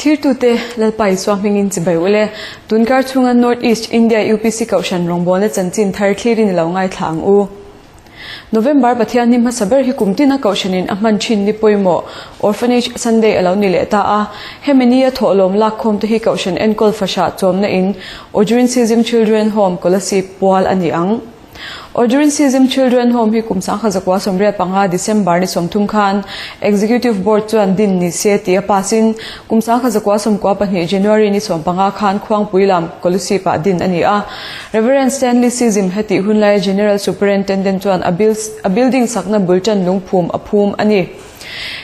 Thlirtute, Lalpa Isua hmingin chibai u le. Tunkar chhunga North East India UPC Kohhran rawngbawlna chanchin thar thlirin i lo ngaithla ang u. November Pathian ni hmasa ber hi kum tina Kohhranin a hman thin ni pawimawh Orphanage Sunday a lo ni leh ta a. Hemi nia thawhlawm lakkhawm te hi Kohhran enkawl fahrah chawmna in Ojurin Sizim Children Home Kolasib pual a ni ang. Ojurin Sizim Children Home hi kum 1985 December ni 30 khan Executive Board chuan din ni se tih a pass in kum 1992 January ni 15 khan Khuangpui lam Kolasib ah din a ni a. Rev. Stanley Sizim hetih hunlaia General Superintendent chuan a a building sakna bul tan lungphum a phum a ni.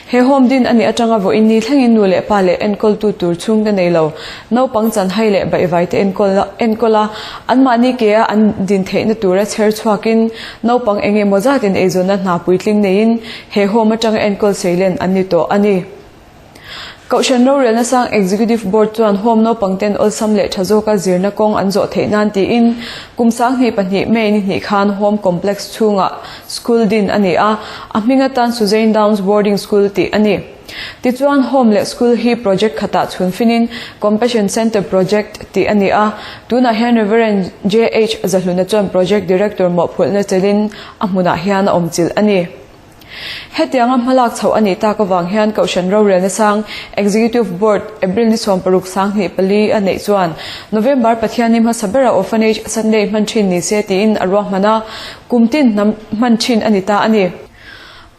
He home din a nih atanga vawiin ni thlengin nu leh pa leh enkawltu tur chhungte nei lo, naupang chanhai leh baihvaite enkawl enkawl a, anmahni ke a an din theihna tura chher chhuakin naupang eng emaw zatin eizawnna hna puitling neiin he home atanga enkawl seilen an ni tawh a ni. Kohhran rorelna sang Executive Board chuan home naupang ten awlsam leh tha zawka zirna kawng an zawh theih nan tiin kum 22 May ni hnih khan home complex chhungah school din a ni a, a hming atan Suzane Downs Boarding School tih a ni. Tichuan home leh school hi project khatah chhun finin Compassion Centre Project tih a ni a, tunah hian Rev. JH Zahluna chuan Project Director mawhphurhna chelin a hmunah hian a awmchilh a ni. Hetianga hmalak chhoh a nih tak avang hian Kohhran rorelna sang Executive Board April ni 16 24 a neih chuan November Pathianni hmasa bera Orphanage Sunday hman thin ni se tiin a ruahman a, kum tin hnam hman thin a ni ta a ni.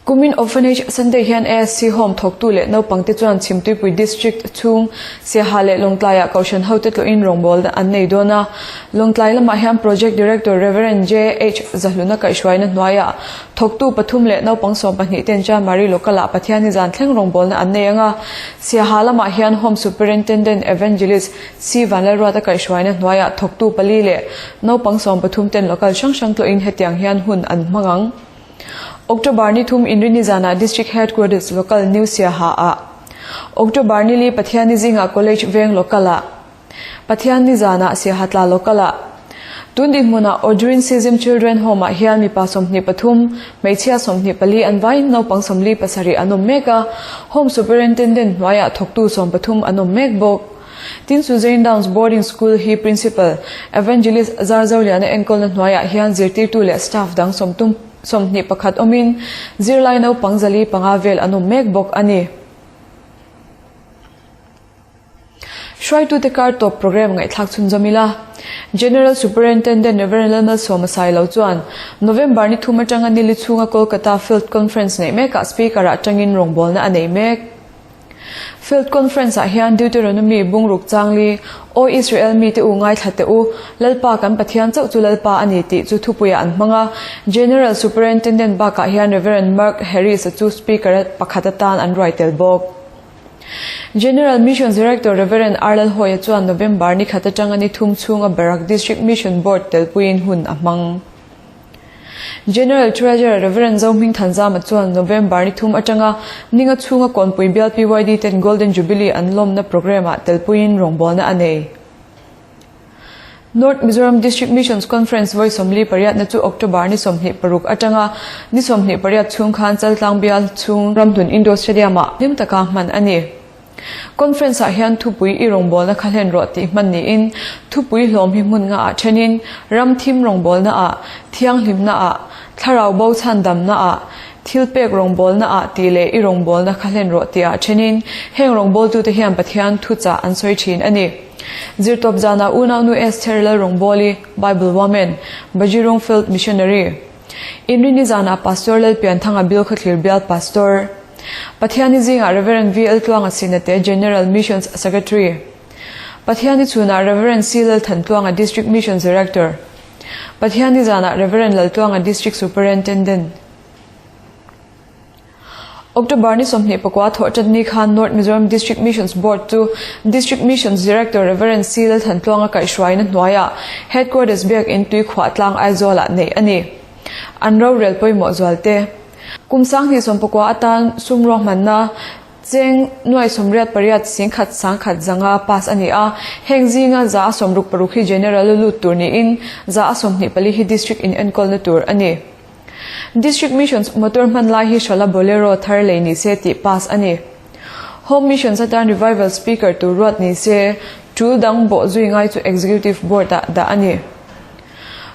Kumin Orphanage Sunday hian ASC Home thawktu leh naupangte chuan Chhimtuipui District chhung Siaha leh Lawngtlaiah Kohhran hote tlawhin rawngbawlna an nei dawn a. Lawngtlai lamah hian Project Director Rev. JH Zahluna kaihhruaina hnuaiah Thawktu pathum leh naupang 12 ten Chanmari Local-ah Pathianni zan thleng rawngbawlna an nei ang a. Siaha lamah hian Home Superintendent Evangelist C. Vanlalruata kaihhruaina hnuaiah thawktu pali leh naupang 13 ten local hrang hrang tlawhin hetiang hian hun an hmang ang. October ni thum Inrini zanah District Headquarters Local New Siaha-ah October ni li Pathianni zingah College Veng Local-ah Pathianni zanah Siaha tla local-ah tun dinhmunah Audrin Sizim Children Home-ah hian mipa 23, hmeichhia 24 an vaiin naupang 47 an awm mek a, Home Superintendent hnuaiah thawktu 13 an awm mek bawk. Tin Suzane Downs Boarding School hi Principal, Evangelist Zarzoliana enkawlna hnuaiah hian zirtirtu leh staff dang 21 awmin zirlai naupang 405 vel an awm mek bawk a ni. Hruaitute kar tawp programme ngaihthlak chhunzawm ila. General Superintendent Rev. Lalmalsawma Sailo chuan November ni thum atanga nili chhunga Kolkata Field Conference neih mekah Speaker ah tangin rawngbawlna a nei mek. Field Conference ah hian Deuteronomy bungruk changli, Aw Israel mite u ngaithla teh u, Lalpa kan Pathian chauh chu Lalpa a ni tih chu thupuiah an hmang a. General Superintendent bakah hian Rev. Mark Harris-a chu Speaker pakhat atan an ruai tel bawk. General Missions Director Rev. R. Lalhawia chuan November ni khat atanga ni thum chhunga Barak District Mission Board telpuiin hun a hmang. General Treasurer Rev. Zohming Thanzama chuan November ni thum atanga ninga chhunga Kawnpui Bial PYD ten Golden Jubilee an lawmna programme-ah telpuiin rawngbawlna a nei. North Mizoram District Missions Conference vawi 48 na chu October ni 26 atanga ni 28 chhung khan Chaltlang bial chhung Ramhlun Indoor Stadium-ah hlim taka hman a ni. Conference-ah hian thupui i rawngbawlna kha hlen rawh tih hman niin thupui hlawm hi hmun ngaah thenin ram thim rawngbawlnaah, thianghlimnaah, thlarau bo chhandamnaah, thil pek rawngbawlnaah tih leh i rawngbawlna kha hlen rawh tihah thenin heng rawngbawltute hian Pathian thuchah an sawi thin a ni. Zirtawp zanah unaunu Esther Lalrawngbawli, Bible Woman, Bajirung Field Missionary. Inrini zanah Pastor Lalpianthanga Bilkhawthlir Bial Pastor. Pathiani zingah Rev. VL Tluanga Sinate General Missions Secretary. Pathiani chhunah Rev. C Lalthantluanga District Missions Director. Pathiani zanah Rev. Laltluanga District Superintendent. October ni 24 thawh ni khan North Mizoram District Missions Board chu District Missions Director Rev. C. Lalthantluanga kaihhruaina hnuaiah Headquarters Biakinn Tuikhuah tlang Aizawlah neih a ni. An rorel pawimawh zualte. Kum 2019 atan sum ruahmanna cheng nuai 88 singkhat sangkhat zanga pass a ni a, heng zinga 166 hi General lut tur niin 124 hi District in enkawlna tur a ni. District Missions motor hman lai hi Hrawla Bolero thar lei ni se tih pass a ni. Home Missions atan Revival Speaker tur ruat ni se, tul dang bawh zui ngai chu Executive Board-ah dah a ni.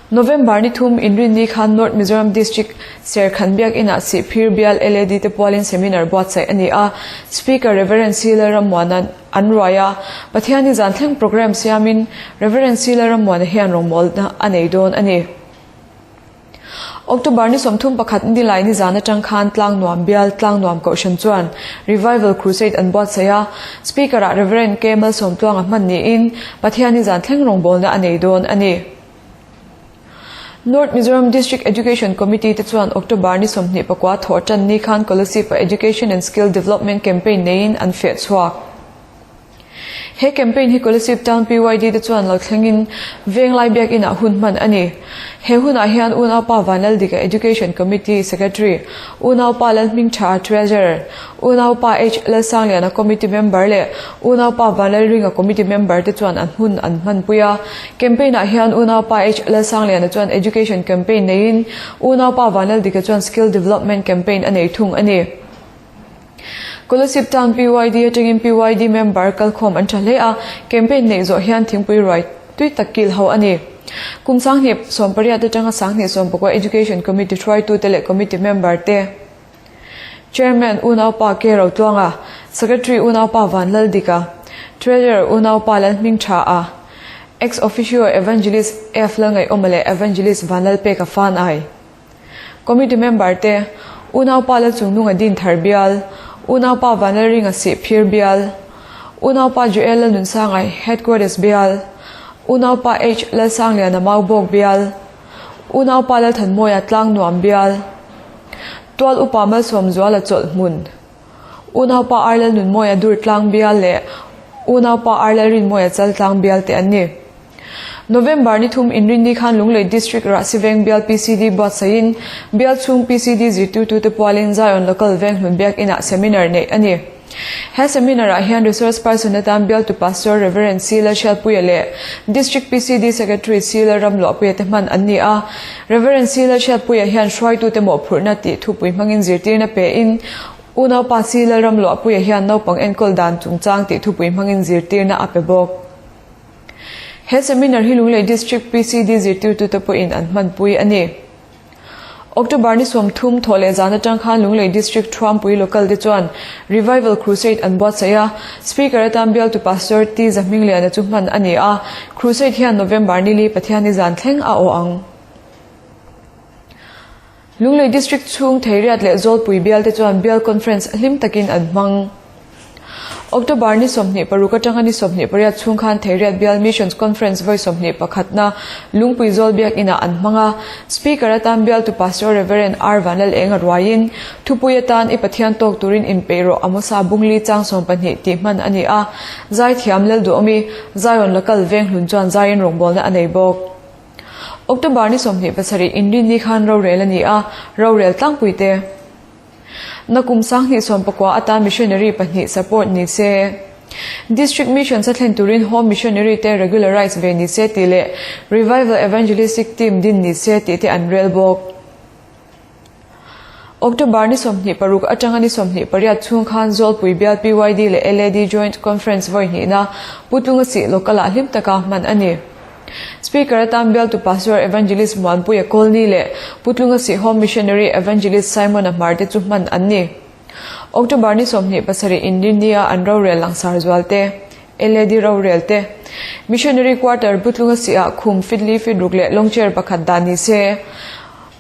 November ni thum Inrinni khan North Mizoram District Serkhan Biakinah Sihphir Bial LAD te pualin seminar buatsaih a ni a, Speaker Rev. C. Lalrammuana'n an ruai a, Pathianni zan thleng programme siamin Rev. C. Lalrammuana hian rawngbawlna a nei dawn a ni. October ni 31 nilai nizan atang khan Tlangnuam bial Tlangnuam Kohhran chuan Revival Crusade an buatsaih a, Speaker-ah Rev. K. Malsawmtluanga hman niin Pathian nizan thleng rawngbawlna a nei dawn a ni. North Mizoram District Education Committee te chuan October ni 24 thawh tan ni khan Kolasib-a Education and Skill Development Campaign neiin an feh chhuak. He campaign hi Kolasib Town PYD te chuan lo thlengin Venglai Biakinah hun hman a ni. He hunah hian Unaupa Vanlaldika Education Committee Secretary, Unaupa Lalhmingtha Treasurer, Unaupa H Lalsangliana Committee Member leh Unaupa Vanlalringa Committee Member te chuan an hun an hmanpui a. Campaign ah hian Unaupa H Lalsangliana chuan Education Campaign neiin Unaupa Vanlaldika chuan Skill Development Campaign a nei thung a ni. Kolasib Town PYD atangin PYD member kalkhawm an tha hle a, campaign neih zawh hian thingpui ruai tui tak kil ho a ni. Kum 2018 atanga 2019 Education Committee hruaitute leh Committee member te, Chairman Unaupa K Rotluanga, Secretary Unaupa Vanlaldika, Treasurer Unaupa Lalhmingtha-a, Ex-Officio Evangelist F Lalngaihawma leh Evangelist Vanlalpeka Fanai. Committee member te, Unaupa Lalchungnunga Dinthar Bial, Unaupa Vanlalringa Sihphir Bial, Unaupa Joel Lalnunsangai Headquarters Bial, Unaupa H Lalsangliana Maubawk Bial, Unaupa Lalthanmawia Tlangnuam Bial, Tual Upa Malsawmzuala Chawlhhmun, Unaupa R Lalnunmawia Durtlang Bial leh Unaupa R Lalrinmawia Chaltlang Bial te an ni. November ni thum Inrinni khan Lunglei District Rahsiveng bial PCD buatsaihin bial chhung PCD zirtirtute pualin Zion Local Venghlun Biakinah seminar neih a ni. He seminar-ah hian resource person atan bialtu Pastor Rev. C. Lalhriatpuia leh District PCD Secretary C. Lalramluahpuia te hman an ni a. Rev. C. Lalhriatpuia hian hruaitute mawhphurhna tih thupui hmangin zirtirna pein Unaupa C. Lalramluahpuia hian naupang enkawl dan chungchang tih thupui hmangin zirtirna a pe bawk. He seminar hi Lunglei District PCD zirtirtute pawhin an hmanpui a ni. October ni 30 thawh leh zan atang khan Lunglei District Thuampui Local te chuan Revival Crusade an buatsaih a, Speaker atan bialtu Pastor T Zahmingliana chu hman a ni a, Crusade hian November ni li Pathianni zan thleng a awh ang. Lunglei District chhung Theiriat leh Zawlpui bial te chuan bial conference hlim takin an hmang. October ni 26 atanga ni 28 chhung khan Theiriat bial Missions Conference vawi 21 na Lungpui Zawl Biakinah an hmang a. Speaker atan bialtu Pastor Rev. R Vanlal Enga ruaiin thupui atan I Pathian tawk turin inpeih rawh Amosa Bungli chang 12 tih hman a ni a. Zaithiam Lalduhawmi, Zion Local Venghlun chuan zaiin rawngbawlna a nei bawk. October ni 27 Inrinni khan rorel a ni a, rorel tlangpui te. Nakum 2019 atan missionary pahnih support ni se. District Missions a thlen turin Home Missionary te regularize ve ni se tih leh Revival Evangelistic Team din ni se tih te an rel bawk. October ni 26 atanga ni 28 chhung khan Zawlpui bial PYD leh LAD Joint Conference vawi hnihna Putlunga sih local-ah hlim taka hman a ni. Speaker atan bialtu Pastor Evangelist Muanpuia Kawlni leh Putlunga sih Home Missionary Evangelist Simon-a Hmar te chu hman an ni. October ni 27 Inrinnia an rorel langsar zual te, LAD rorel te, Missionary Quarter Putlunga sih-ah khum fitli fit ruk leh long chair pakhat dah ni se.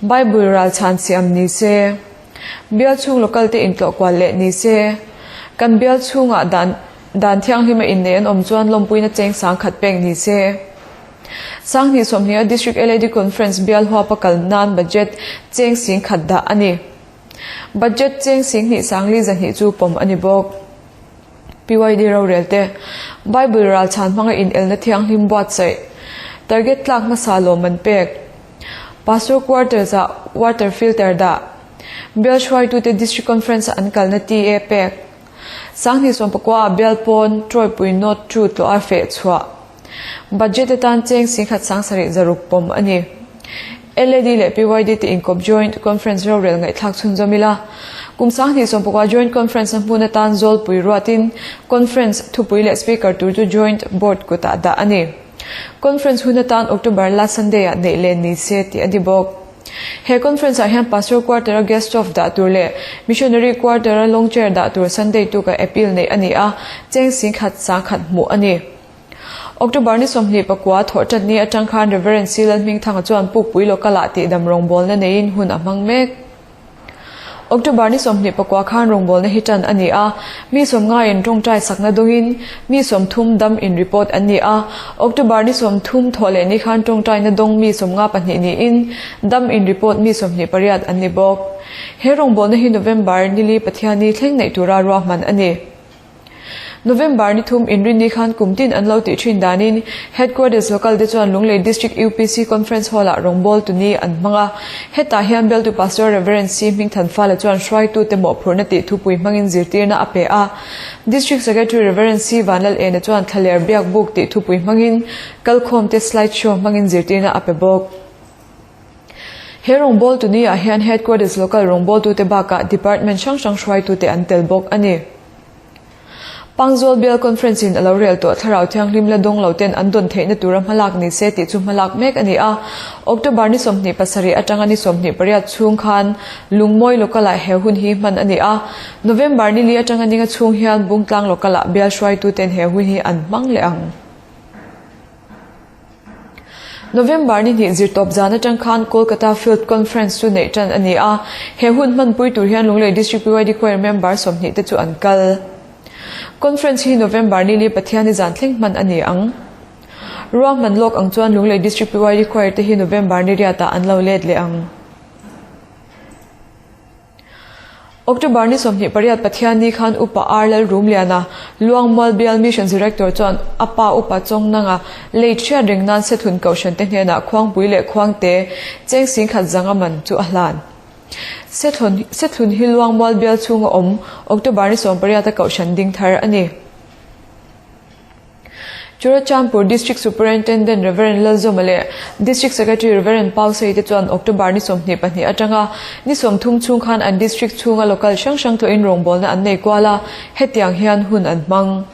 Bible ral chhan siam ni se, bial chhung local te intlawh kual leh ni se, kan bial chhungah dan dan thianghlima innei an awm chuan lawmpuina cheng sangkhat pek ni se. 2020 a District LAD Conference bial huapa kal nan budget cheng singkhat dah a ni. Budget cheng singhnih sangli zahnih chu pawm a ni bawk. PYD rorel te, Bible ral chhan hmanga inelna thianghlim buatsaih, target tlak hmasa lawmman pek, Pastor Quarters ah water filter dah, Bial hruaitute District Conference a an kalna TA pek, 2019 ah bial pawn Troypui North chu tlawh a feh chhuah, Budget atan cheng singkhat 7600 pawm a ni. LAD leh PYD te inkawp Joint Conference rorel ngaihthlak chhunzawm ila. Kum 2019 Joint Conference-na hmun atan Zawlpui ruatin Conference thupui leh Speaker tur chu Joint Board kutah dah a ni. Conference hun atan October last Sunday-ah neih len ni se tih a ni bawk. He Conference-ah hian Pastor Quarter-a Guest Stove dah tur leh Missionary Quarter-a Long Chair dah tur Sunday tuka appeal neih a ni a, cheng 10,000 sangkhat hmuh a ni. October ni 24 thawhṭat ni aṭang khan Rev. C. Lalhmingthanga chuan Pukpui Local-ah tihdam rawngbawlna neiin hun a hmang mek. October ni 24 khan rawngbawlna hi ṭan a ni a, mi sawmngaiin ṭawngṭai sakna dawngin mi 30 dam in report an ni a. October ni 30 thawh leh ni khan ṭawngṭaina dawng mi 52 niin dam in report mi 28 an ni bawk. He rawngbawlna hi November nili Pathianni thleng neih tura ruahman a ni. November ni thum inrinni khan kum tin an lo tih thin danin Headquarters Local te chuan Lunglei District UPC Conference Hall-ah rawngbawl tuni an hmang a. Hetah hian Bialtu Pastor Rev. C. Hmingthanfala chuan hruaitute mawhphurhna tih thupui hmangin zirtirna a pe a. District Secretary Rev. C. Vanlalena chuan Thlaler Biakbuk tih thupui hmangin kalkhawmte slide show hmangin zirtirna a pe bawk. He rawngbawl tuni ah hian Headquarters Local rawngbawltute bakah Department hrang hrang hruaitute an tel bawk a ni. Pangzawl Bial Conference in a lo rel tawh Thlarau Thianghlim la dawng lo ten an dawn theihna tura hmalak ni se tih chu hmalak mek a ni a. October ni 27 atanga ni 28 chhung khan Lungmawi Local ah he hun hi hman a ni a. November ni li atanga ninga chhung hian Bungtlang Local ah bial hruaituten he hun hi an hmang leh ang. November ni hnih zirtawp zan atang khan Kolkata Field Conference chu neih tan a ni a, he hun hmanpui tur hian Lunglei District PYD Choir member 20 te chu an kal. Conference hi November ni li Pathianni zan thleng hman a ni ang. Ruahman lawk ang chuan Lunglei District PYD Choir te hi November ni riatah an lo let leh ang. October ni 28 Pathianni khan Upa R Lalrumliana, Luangmual Bial Missions Director chuan a pa Upa Chawngnanga lei thiat reng nan Sethun Kohhran te hnenah Khuangpui leh Khuangte cheng 10,000 zanga man chu a hlan. Sethlun hi Luangmual Bial chhunga awm October ni 18 a Kohhran ding thar a ni. Churachandpur District Superintendent Rev. Lalzawma leh District Secretary Rev. Pau Sei te chuan October ni 22 atanga ni 30 chhung khan an district chhunga local hrang hrang tlawhin rawngbawlna an nei kual a, hetiang hian hun an hmang.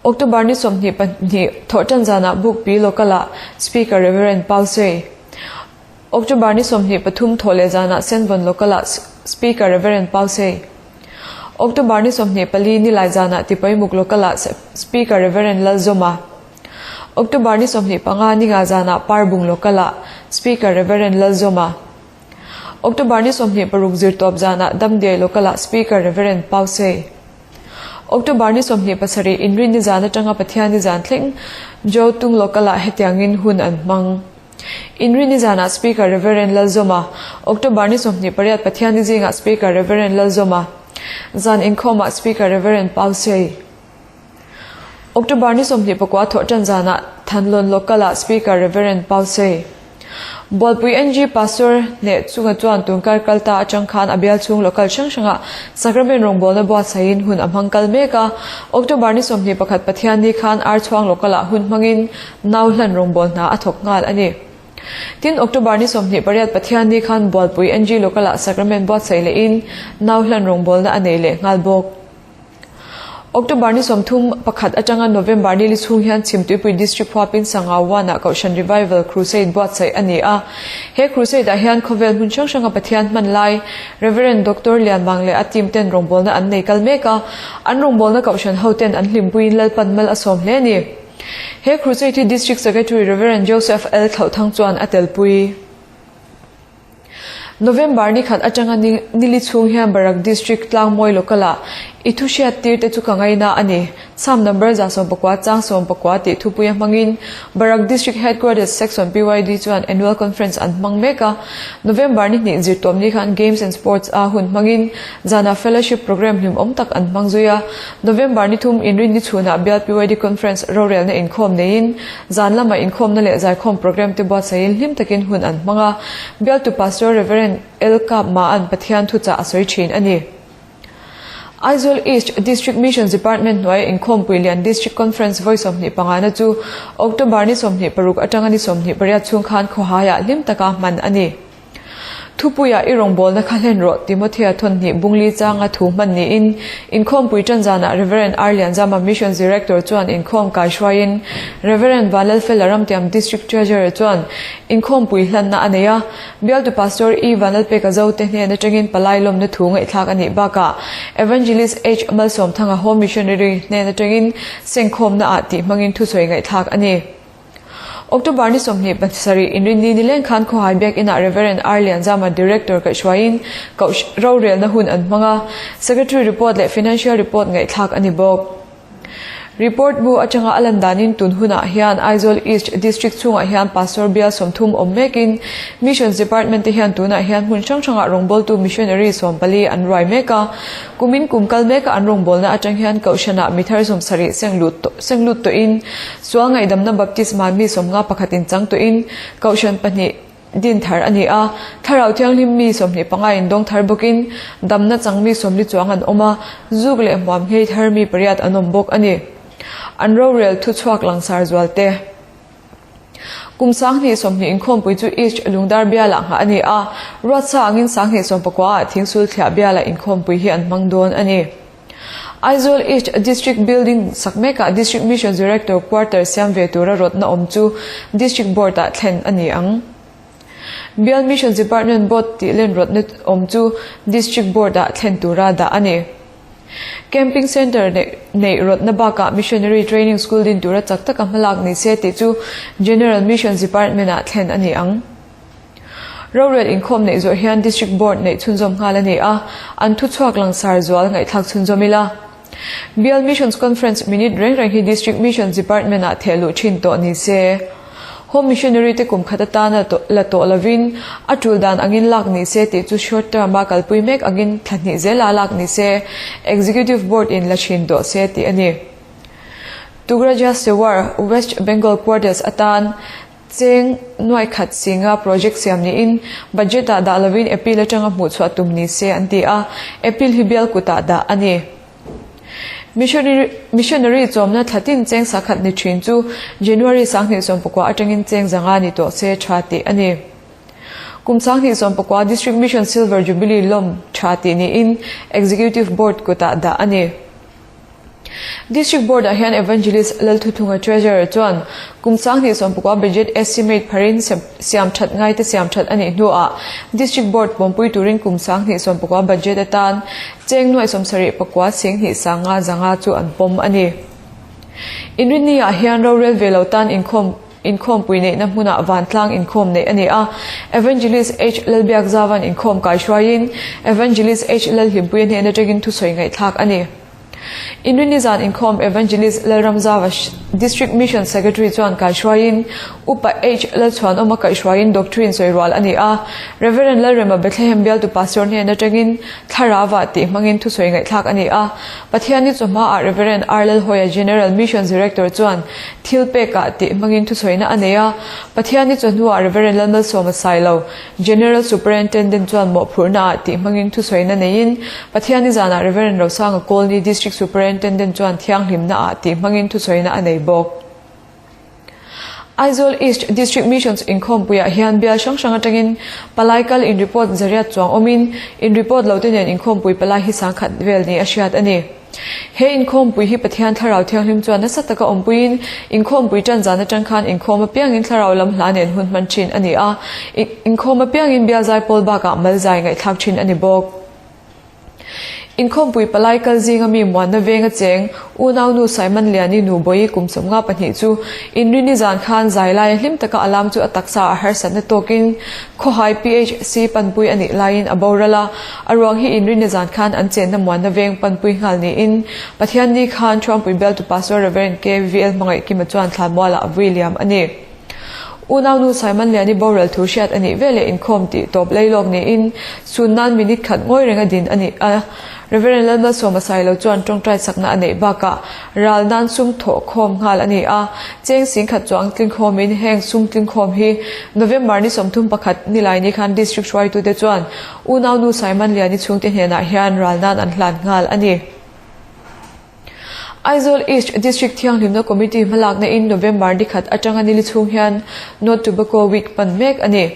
October ni 22 thawhtan zanah Bukpi Local-ah Speaker Rev. Pau Sei, October ni 23 thawh leh zanah Senvawn Local-ah Speaker Rev. Pau Sei, October ni 24 nilai zanah Tipaimuk Local-ah Speaker Rev. Lalzawma, October ni 25 ninga zanah Parbung Local-ah Speaker Rev. Lalzawma, October ni 26 zirtawp zanah Damdiai Local-ah Speaker Rev. Pau Sei, October ni 27 Inrinni zan atanga Pathianni zan thleng Jotung Local-ah hetiangin hun an hmang. Inrinni zanah Speaker Rev. Lalzawma, October ni 28 Pathianni zingah Speaker Rev. Lalzawma, zan inkhawmah Speaker Rev. Pau Sei. October ni 24 thawhtan zanah Thanlawn Local-ah Speaker Rev. Pau Sei. Bualpui NG Pastor hneh chunga chuan tunkar kal ta atang khan a bial chhung local hrang hrangah Sacrament rawngbawlna buatsaihin hun a hmang kal mek a. October ni 21 Pathianni khan Archhuang Local-ah hun hmangin Nau hlan rawngbâwl hna a thawk nghal a ni. Tin, October ni 28 Pathianni khan Bualpui NG Local-ah Sacrament buatsaih lehin nau hlan rawngbâwlna a nei leh nghal bawk. October ni 31 atanga November ni li chhung hian Chhimtuipui District huapin Sangau One-ah Kohhran Revival Crusade buatsaih a ni a. He Crusade-ah hian khawvel hmun hrang hranga Pathian hman lai Rev. Doctor Lianmang leh a team ten rawngbâwlna an nei kal mek a. An rawngbâwlna Kohhran hoten an hlimpuiin Lalpan mal a sawm hle a ni. He Crusade hi District Secretary Rev. Joseph L. Thlauhthang chuan a telpui. November ni khat atanga nili chhung hian Barak District Tlangmawi Local-ah i thu hriat tir te chu ka ngaina a ni. Psalm number 110 chang 19 tih thupuia hmangin Barak District Headquarters Section PYD chuan Annual Conference an hmang mek a. November ni hnih zirtawm ni khan Games and Sports a hun hmangin zanah Fellowship Programme hlimawm tak an hmang zui a. November ni thum inrin ni chhunah Bial PYD Conference rorelna inkhawm neiin zan lamah inkhawmna leh zaikhawm programme te buatsaihin hlim takin hun an hmang a. Bialtu Pastor Rev. L. Kap Ma'an Pathian thuchah a sawi thin a ni. Aizawl East District Missions Department hnuaia inkhawmpui lian District Conference vawi 25 na chu October ni 26 atanga ni 28 chhung khan khawhaiah hlim taka hman a ni. Thupuia i rawngbawlna kha hlen rawh, Timothea thawnhnih bungli changa thu hman niin inkhawmpui tan zanah Rev. R. Lianzama Missions Director chuan inkhawm kai hruaiin Rev. Vanlalfela Ramtiam District Treasurer chuan inkhawmpui hlanna a nei a, Bialtu Pastor E. Vanlalpeka Zote hnen atangin palai lawmna thu ngaihthlak a nih bakah Evangelist H. Malsawmthanga Home Missionary hnen atangin sengkhawmna ah tih hmangin thusawi ngaihthlak a ni. October ni 27 inrinni nileng khan Khawhai Biakinah Rev. R. Lianzama Director kaihhruaiin koh rorelna hun an hmang a, Secretary Report leh Financial Report ngaihthlak a ni bawk. Report bu atanga a lan danin tun hunah hian Aizawl East District chhungah hian Pastor bial 30 awm mekin Missions Department te hian tunah hian hmun hrang hrangah rawngbawltu Missionary 14 an ruai mek a. Kumin kum kal meka an rawngbawlna atang hian Kohhranah mi thar 70 seng lut tawhin Sual ngaihdamna baptisma mi 50 pakhatin chang tawhin Kohhran pahnih din thar a ni a, Thlarau Thianghlim mi 25 in dawng thar bawkin damna chang mi 40 chuang an awm a, zuk leh hmuam nghei thar mi pariat an awm bawk a ni. An rorel thu chhuak langsar zual te. Kum 2020 inkhawmpui chu East Lungdar bialah nghah a ni a, Ruatsa angin 2019 ah Thingsul Thliah bialah inkhawmpui hi an hmang dawn a ni. Aizawl East District Building sak mekah District Mission Director Quarter siam ve tura rawtna awm chu District Board-ah thlen a ni ang. Bial Mission Department Board tih len rawtna awm chu District Board-ah thlen tura dah a ni. Camping Centre neih rawtna bakah Missionary Training School din tura chak taka hmalak ni se tih chu General Missions Department-ah thlen a ni ang. Rorel inkhawm neih zawh hian District Board neih chhunzawm nghal a ni a, an thuchhuak langsar zual ngaihthlak chhunzawm ila. Bial Missions Conference minute reng reng hi District Missions Department-ah theh luh thin tawh ni se. Home Missionary te kum khat atana la tawh lovin a tul dan angin lak ni se tih chu short term-a kalpui mek angin thla hnih zela lak ni se, Executive Board in la thin tawh se tih a ni. Tugraja Sewar, West Bengal Quarters atan Cheng nuai khat singa project siam niin budget ah dah lovin April atanga hmuh chhuah tum ni se an ti a, April hi bial kutah dah a ni. Missionary chawmna thlatin cheng sakhat ni thin chu January 2019 atangin cheng zanga ni tawh se tha tih a ni. Kum 2019 District Mission Silver Jubilee lawm tha tih niin Executive Board kutah dah a ni. District Board ah hian Evangelist Lalthuthunga Treasurer chuan kum 2019 Budget Estimate pharin siam that ngaite siam that a nih hnuah District Board pawmpui turin kum 2019 Budget atan cheng nuai 74 sing hnih sanga zanga chu an pawm a ni. Inrinni ah hian rorel ve lo tan inkhawm Inkhawmpui neihna hmunah vantlang inkhawm neih a ni a, Evangelist H. Lalbiakzauva'n inkhawm kai hruaiin Evangelist H. Lalhlimpuia hnen atangin thusawi ngaihthlak a ni. Inrinni zan inkhawm Evangelist Lalramzauva District Mission Secretary chuan kai hruaiin Upa H. Lalchhuanawma kaihhruaiin Doctrine sawi rual a ni a, Rev. Lalrema Bethlehem bialtu Pastor hnen atangin Thlarauva tih hmangin thusawi ngaihthlak a ni a, Pathianni chawhmaah Rev. R. Lalhawia General Missions Director chuan Thil pekah tih hmangin thusawiina a nei a, Pathianni chawhnuah Rev. Lalmalsawma Sailo, General Superintendent chuan mawhphurhnaah tih hmangin thusawiina neiin, Pathianni zanah Rev. Rosanga Kawlni, District Superintendent chuan thianghlimnaah tih hmangin thusawiina a nei bawk. Aizawl East District Missions inkhawmpuiah hian bial hrang hrang atangin palai kal in report zariat chuang awmin, in report lote nen inkhawmpui palai hi sangkhat vel ni a hriat a ni. He inkhawmpui hi Pathian Thlarau Thianghlim chuan nasa taka awmpuiin inkhawmpui tan zan atang khan inkhawm apiangin thlarau lam hla nen hun hman thin a ni a, inkhawm apiangin bial zai pawl bakah mal zai ngaihthlak thin a ni bawk. Inkhawmpui palai kal zinga mi muanna venga cheng unaunu Simon Liani nu Bawi kum 52 chu inrini zan khan zai laia hlim taka alam chu a taksa a harsatna tawkin Khawhai PHC panpui a nih laiin a boral a, a ruang hi inrinni zan khan an chenna muanna veng panpui nghal niin Pathianni khan Thuampui bialtu Pastor Rev. KVL Hmangaihkima chuan thlanmualah a vui liam a ni. Unaunu Simon Liani boral thu hriat a nih veleh inkhawm tih tawp leilawk niin sun nan minute khat ngawi renga din a ni a. Rev. Lalmalsawma Sailo chuan tawngtai chakna a neih bakah ral nan sum thawh khawm nghal a ni a, cheng singkhat chuang tlingkhawmin heng sum tlingkhawm hi November ni 31 nilai ni khan District hruaitute chuan unaunu Simon Liani chhungte hnenah hian ral nan an hlan nghal a ni. Aizawl East District Thianghlimna Committee hmalakna in November ni khat atanga nili chhung hian No Tobacco Week pan mek a ni.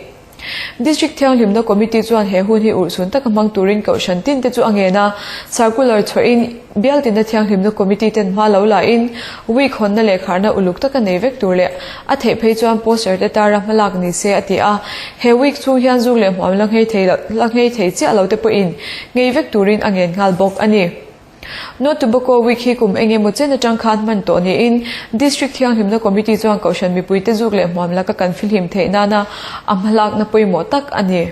District Thianghlimna Committee chuan he hun hi urhsun taka hmang turin Kohhran tin te chu a ngen a, Circular chhuahin Bialtinna Thianghlimna Committee ten hma lo la in Week hawnna leh kharna uluk taka nei vek tur leh a theih phei chuan poster te tara hmalak ni se a ti a, he week chhung hian zuk leh hmuam la nghei thei la nghei thei chiah lo te pawhin nghei vek turin a ngen nghal bawk a ni. No Tobacco Week hi kum eng emaw chen atang khan hman tawh niin District Thianghlimna Committee chuan Kohhran mipuite zuk leh hmuam laka kan fihlim theih nana a hmalakna pawimawh tak a ni.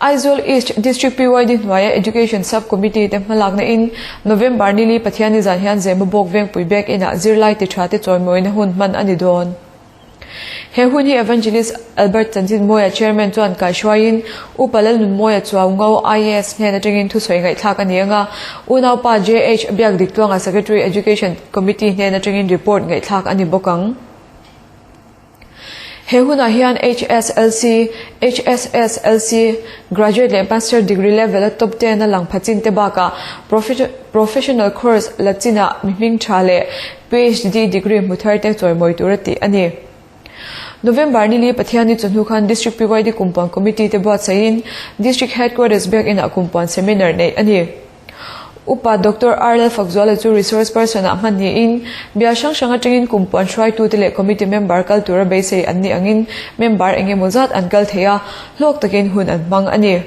Aizawl East District PYD hnuaia Education Sub Committee te hmalakna in November nili Pathianni zan hian Zemabawk Vengpui Biak Inah zirlai ti tha te chawimawina hun hman a ni dawn. He hun hi Evangelist Albert Chanchinmawia Chairman chuan kaihruaiin Upa Lalnunmawia Chuaungo IAS hnen atangin thusawi ngaihthlak a ni ang a, unaupa JH Biakdiktluanga Secretary Education Committee hnen atangin report ngaihthlak a ni bawk ang. He hunah hian HSLC, HSSLC, Graduate leh Master degree level a top ten a lang pha chin te bakah Professional course la chinah mi hming tha leh PhD degree hmu thar te chawimawi tura tih a ni. November nili Pathianni chawhnu khan District PYD Kumpuan Committee te buatsaihin District Headquarters Biakinah Kumpuan Seminar neih a ni. Upa Doctor R Lalfakzuala chu resource person ah hman niin bial hrang hrang atangin Kumpuan hruaitute leh committee member kal tura beisei an nih angin member eng emaw zat an kal thei a, hlawk takin hun an hmang a ni.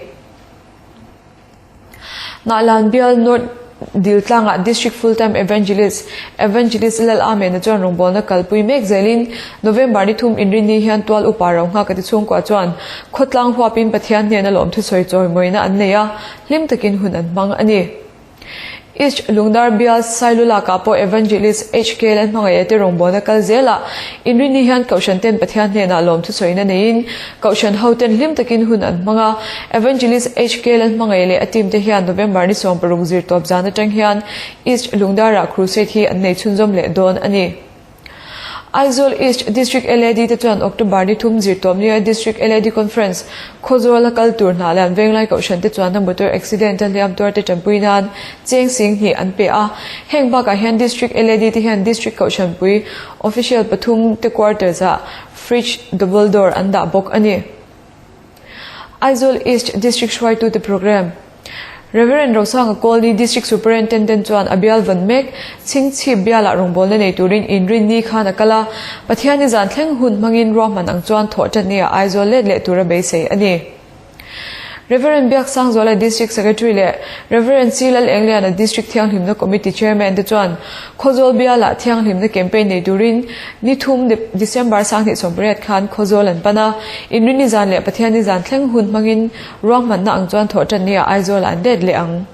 Hnahlan bial North Diltlangah District Full Time Evangelist, Evangelist Lal Amena chuan rawngbawlna kalpui mek zelin November ni thum inrinni hian tual upa ro nghak a ti chhungkua chuan khawtlang huapin Pathian hnena lawmthusawi chawimawina an nei a, hlim takin hun an hmang a ni. East Lungdar bial Sailulakah pawh Evangelist HK Lalhmangaih te rawngbawlna kal zelah Inrinni hian Kohhran ten Pathian hnenah lawmthusawiina neiin Kohhran ho ten hlim takin hun an hmang a, Evangelist HK Lalhmangaih leh a team te hian November ni 16 zirtawp zan atang hian East Lungdarah Crusade hi an nei chhunzawm leh dawn a ni. Aizawl East District LAD te chuan October ni thum zirtawp nia District LAD Conference Khawzawl a kal tur hna lian Venglai Kohhran te chuan a motor accident a hliam tuar te tanpui nan cheng sing hnih an pe a. Heng bakah hian District LAD te hian District Kohhranpui Official pathum te quarters ah Fridge double door an dah bawk a ni. Aizawl East District hruaitute Programme Rev. Rosanga Kawlni District Superintendent chuan a bial vawn mek Chhingchhip bialah rawngbawlna nei turin inrinni khan a kal a, Pathianni zan thleng hun hmangin ruahman ang chuan thawh ṭatnia Aizawl let leh tura beisei a ni. Rev. Biaksangzuala District Secretary leh Rev. C. Lalengliana District Thianghlimna Committee Chairman te chuan Khawzawl bialah thianghlimna campaign nei turin ni thum December 2018 khan Khawzawl an pan a, Inrinni zan leh Pathianni zan thleng hun hmangin ruahmanna ang chuan thawhṭannia Aizawlah an let leh ang.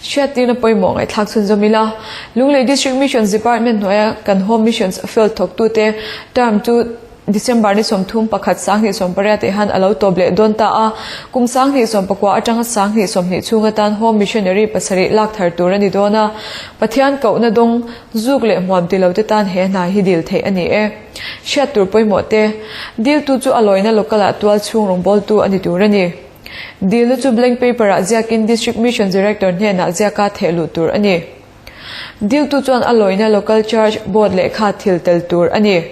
Hriattirna pawimawh ngaihthlak chhunzawm ila, Lunglei District Missions Department hnuaia kan Home Missions field thawktute term chu December ni 31 2018 ah hian a lo tawp leh dawn ta a, kum 2019 atanga 2020 chhung atan Home Missionary pasarih lak thar tur a ni dawn a, Pathian kohna dawng zuk leh hmuam ti lote tan he hna hi dil theih a ni e. Hriat tur pawimawh te, diltu chu a lawina local ah tual chhung rawngbawltu a ni tur a ni. Dilna chu blank paper ah ziakin District Mission Director hnenah ziaka theh luh tur a ni. Diltu chuan a lawina Local Church Board lehkha thil tel tur a ni.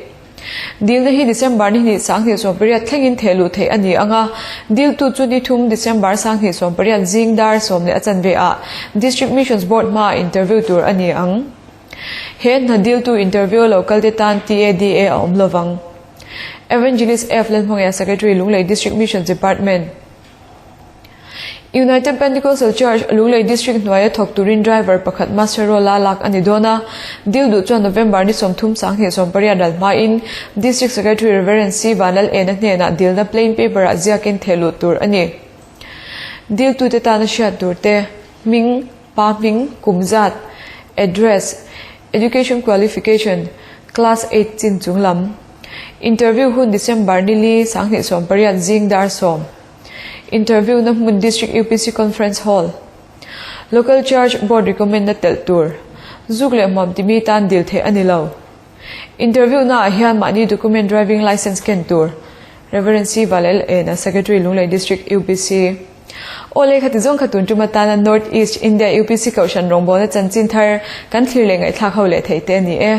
Dilna hi December ni hnih 2018 thlengin theh luh theih a ni ang a, diltu chu ni thum December 2018 zing dar sawm leh a chanve ah District Missions Board hmaah interview tur a ni ang. He hna diltu interview a lo kalte tan TADA a awm lovang. Evangelist F. Lalhmangaia Secretary Lunglei District Missions Department United Pentecostal Church Lunglei District hnuaia thawk turin driver pakhat Master Rola lak a ni dawn a, dil duh chuan November ni 30 2018 ral hmain District Secretary Rev. C. Vanlal Ena hnenah dilna plain paper ah ziakin theh luh tur a ni. Diltute tana hriat tur te, hming, pa hming, kum zat, address, education qualification, class eight chin chung lam. Interview hun December ni li 2018 zing dar sawm. Interview na hmun District UPC Conference Hall. Local Church Board recommend na telh tur. Zuk leh hmuam timi tan dil theih a ni lo. Interview na ah hian mahni document driving licence ken tur. Rev. C. Valel Ena Secretary Lunglei District UPC. Aw leh khati zawng kha tun tum atana North East India UPC Kohhran rawngbawlna chanchin thar kan thlir leh ngaihthlak ho leh thei te a ni e.